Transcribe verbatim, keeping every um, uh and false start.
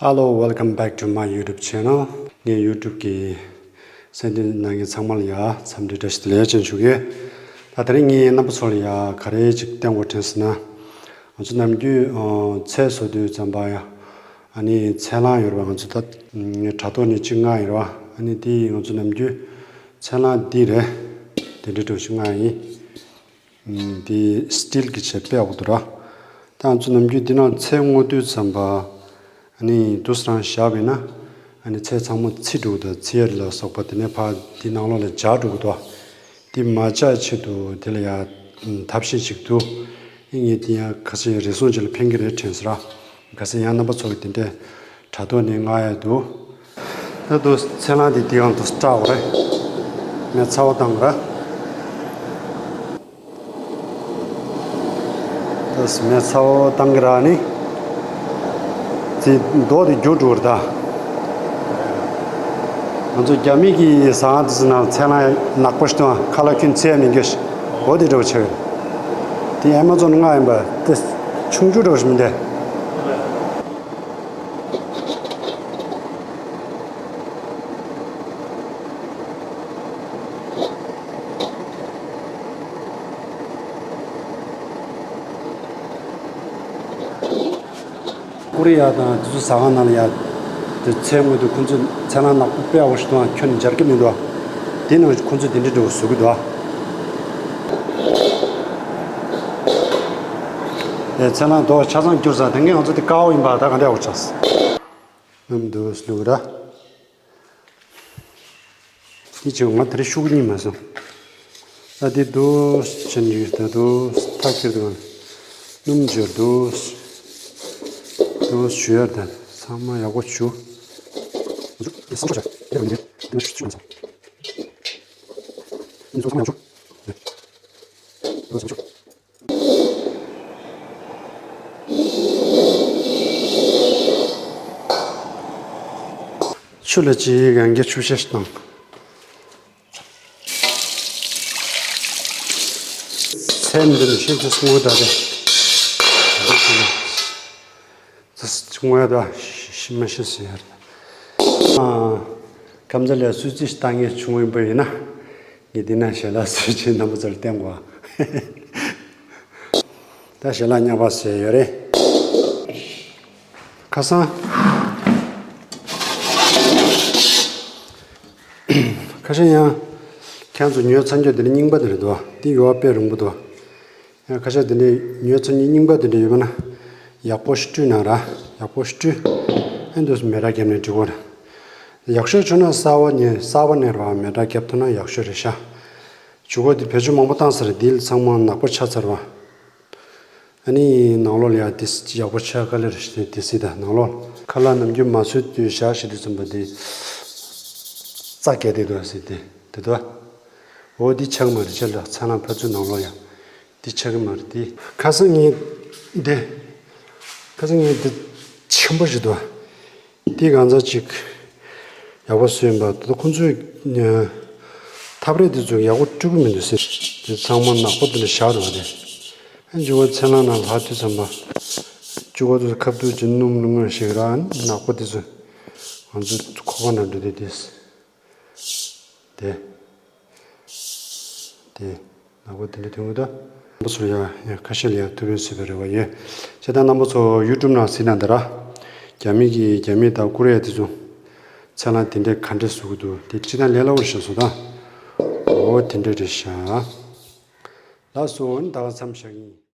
Hello, welcome back to my YouTube channel. ངའི་YouTube གི་གསན་དོན་གནང་མཁན་ཚང་མ་ལ་ཡ་འཚམས་འདྲི་བཀྲ་ཤིས་བདེ་ལེགས་ཅན་ཞུ་གི་ཡོད། ད་དེ་རིང་ངས་རྣམ་པ་ཚོ་ལ་ཡ་ག་རེ་ཅིག་བསྟན་དགོས་དྲན་སོང་ན། ང་ཚོ་ནམ་རྒྱུན་ཨ་ཚལ་བཟོ་དུས་ཙམ་པ་ཡ། ཨ་ནི་ཚལ་སླང་ཡོད་རེད་པ། ང་ཚོ་ད་དྲ་ཐོག་ནས་ཅིག་མངགས་ཡོད་རེད་པ། ཨ་ནི་དེ་ང་ཚོ་ནམ་རྒྱུན་ཚལ་སླང་འདི་རེད། དེ་འདྲ་འདྲ་ཞིག་མངགས་ཡིན། ཨ་འདི་སི་ཊིལ་གྱི་བྱས་དཔེ་ཡག་པོ་འདུག་ར། ད་ང་ཚོ་ནམ་རྒྱུན་འདི་ནང་ཚལ་བརྔོ་དུས་ཙམ་པ། ཨ་ནི་དུས་རང་བཞག་པས་ན། ཨ་ནི་ཚལ་ཚང་མ་ཚིག་འགྲོ་གི་འདུག་ཚིག་ཡ་རིགས་ལ་སོགས་པ་དེ་ནས་ཕར་འདི་ནང་ལོགས་ལ་འཇགས་འགྲོ་གི་འདུག་དེ་མ་བཅག་ཆེད་དུ་དེ་ལ་ཡ་ཐབས་ཤེས་ཤིག་འདུག་ཨེ་ངས་དེ་ཡང་ཁ་ཤས་རེ་ཟུང་ཅིག་ལ་ཕན་གྱི་རེད་དྲན་སོང་ར། གལ་སྲིད་ཡང་རྣམ་པ་ཚོ་གི་དེ་འདྲའི་དྲ་ཐོག་ནས་མངགས་ཡ་འདུག་ད་དུ་ཚལ་སླང་དེ་དེའང་དུ་སྐྲག་འོ་རེད། མེ་ཚ་བོ་བཏང་ར། ད་མེ་ཚ་བོ་བཏང་གི་ར་ནི། དེ་མདོག་དེ་འགྱུར་འགྲོ་གི་རེད་ད། ང་ཚོ་རྒྱ་མི་གི་ཟ་ཁང་དེ་ཚོ་ནང་ཚལ་སླང་ནག་པོ་ཞིག་འདུག་ཁ་ལག་ཁྱོན་ཚད་མི་འགྱུར་ཞིག་འོ་དེ་འདྲ་བོ་ཆགས་ཡོད། དེ་ཨེ་མ་ཛོན་མངགས་ཡིན་པ་དེ་ཆུང་ཆུང་འདྲ་བོ་ཞིག་མི་འདུག་ཀོ་རི་ཡ་དང་དེ་ཚོ་ཟ་ཁང་ནང་ལ་ཡ། དེ་ཚལ་བརྔོས་དུས་ཁོང་ཚོས་ཚལ་སླང་ནག་པོ་དཔེ་ཡག་པོ་ཞིག་འདུག་ཁྱོན་ནས་འབྱར་གྱི་མི་འདུག་དེ་ནང་ཁོང་ཚོས་དེ་འདྲ་འདྲ་བོ་བཟོ་གི་འདུག་ཨེ་ཚལ་སླང་མདོག་ཆ་ཚང་འགྱུར་ས། དེ་སྔའི་ང་ཚོ་དེ་དཀར་པོ་ཡིན་པ་ད་ག་འདྲ་ཡག་པོ་ཆགས། སྣུམ་འདུག་སེ་བླུགས་ར། དེ་ཆེ་ང་དེ་རིང་ཤུགས་རྙིང་མ་སོང་། ཨ་དེ་འདུག་སེ་བྱས་ནས་ད་འདུག་སེ་ཐག་ཁེར་འདུག་སྣུམ་འབྱོར་འདུག་སེ། འདུག་སེ་ཞུ་ཡ་ད་ཚང་མ་ཡག་པོ་བྱུག་ཆུ་ལ་ཅིག་གན་རྒྱ་ཆུ་ཤས་ཤིག་བཏང་། ཚལ་འདི་ནི་ཤིན་ཏུ་སྔོ་ད་དེ། ཚལ་སྔོ་ད་ཤི་མ་ཤི་ཟེར་ཡ་རེད། ཨ། ཁམས་ཚན་ལ་སུས་རྩིས་བཏང་ངེས་བྱུང་ཡིན་པ་ཡིན་ན། ངས་འདི་ན་ཞལ་ལག་སུས་བྱས་རྣམ་པ་ཚོར་བསྟན་དགོས། ད་ཞལ་ལག་རྙོག་པ་ཟེར་ཡོད་རེད། ཁ་སང་། ཁ་ཤས་ཡང་། ཁྱེད་ཚོ་ཉོས་ཚར་རྒྱུ་དེ་ནི་རྙིང་པ་དེ་རེད་དོ། འདི་ཡོད་པ་དཔེ་རིང་པོ་དོ། ཡང་ཁ་ཤས་དེ་འདྲའི་ཉོས་ཚར་རྙིང་པ་དེ་འདྲ་ཡོད་པ་ན། ཡག་པོ་ཞིག་བཀྲུས་ན་ར། ཡག་པོ་ཞིག་བཀྲུས། ཨེ་འདུག་སེ་མེ་སྲེག་བརྒྱབ་ནས་འགྲིག་གོ་ར། ཡག་ཤོས་བྱུང་ན་གསར་པ་ནས་གསར་པ་ནས་ར་མེ་སྲེག་བརྒྱབ་ཐུབ་ན་ཡག་ཤོས་རེད་ཤག་བྱུག་གོ་དེ་བེད་སྤྱོད་མང་པོ་བཏང་ས་རེད། དེ་ཚང་མ་ནག་པོ་ཆགས་ཚར་བ། ཨ་ནི་ནང་ལོགས་ལ་ཡ་དེ་ཡག་པོ་ཆགས་ག་ལེར་ཞིག་དེ་སྲིད་ད་ནང་ལོགས་ཁ་ལག་ནམ་རྒྱུན་མ་བཟོས་དུས་བཞག་ཞིག་དུས་ཙམ་པ་དེ་རྩ་རྒྱས་དེ་འདུག་ཟེར་དེ་དེ་འདུག་འོ་འདི་ཆགས་མ་རེད་ཆ་ལ་ཚ་ལང་ཕ་ཚུ་ནང་ལོགས་ཡ། འདི་ཆགས་ཀྱི་མ་རེད་དེ། ཁ་སང་ངས་འདི། ཁ་སང་ངས་འདི་ཆེན་པོ་ཞིག་འདུག་དེ་གང་ཚ་ཅིག་ཡག་པོ་བཟོས་ཡིན་པ་དེ་ཁོང་ཚོས། ཐབ་རེས་དེ་ཚོ་ཡག་པོ་སྤྲོད་ཀྱི་མི་འདུག་ཟེར། དེ་ཚང་མ་ནག་པོ་དེ་འདྲ་བཞག་འདུག་བ་དེ། ཨ་མཇུག་པ་ཚལ་སླང་ནང་ལྷག་དུས་ཙམ་པ། མཇུག་པ་དེ་ཁ་བཏུད་ཅིག་སྣུམ་སྣུམ་ཞིག་ར་ནག་པོ་དེ་ཚོ། ང་ཚོ་ཁོག་པ་ནང་འགྲོ་དེ་དེ། དེ། དེ། ནག་པོ་དེ་འདྲ་ཐོན་གི་འདུག་རྣམ་པ་ཚོར་ཡང་ཡང་ཁ་ཤས་ལ་ཡང་ཐུགས་ཕན་གསོས་པའི་རེ་བ་ཡོད། བྱས་ཙང་རྣམ་པ་ཚོ་ཡུ་ཊུབ་ནང་གཟིགས་ན་འདི་ར། རྒྱ་མི་གིས་རྒྱ་མི་དང་ཀོ་རི་ཡ་དེ་ཚོ། ཚལ་སླང་དེ་འདྲའི་ག་འདྲས་བཟོ་གི་འདུག་དེ་སྤྱིར་བཏང་ལས་སླ་པོ་རེད་ཤག་བཟོ་སྟངས། འོ་དེ་འདྲ་རེད་ཤག་ལགས་སོ། ད་ག་མཚམས་བཞག་གི་ཡིན།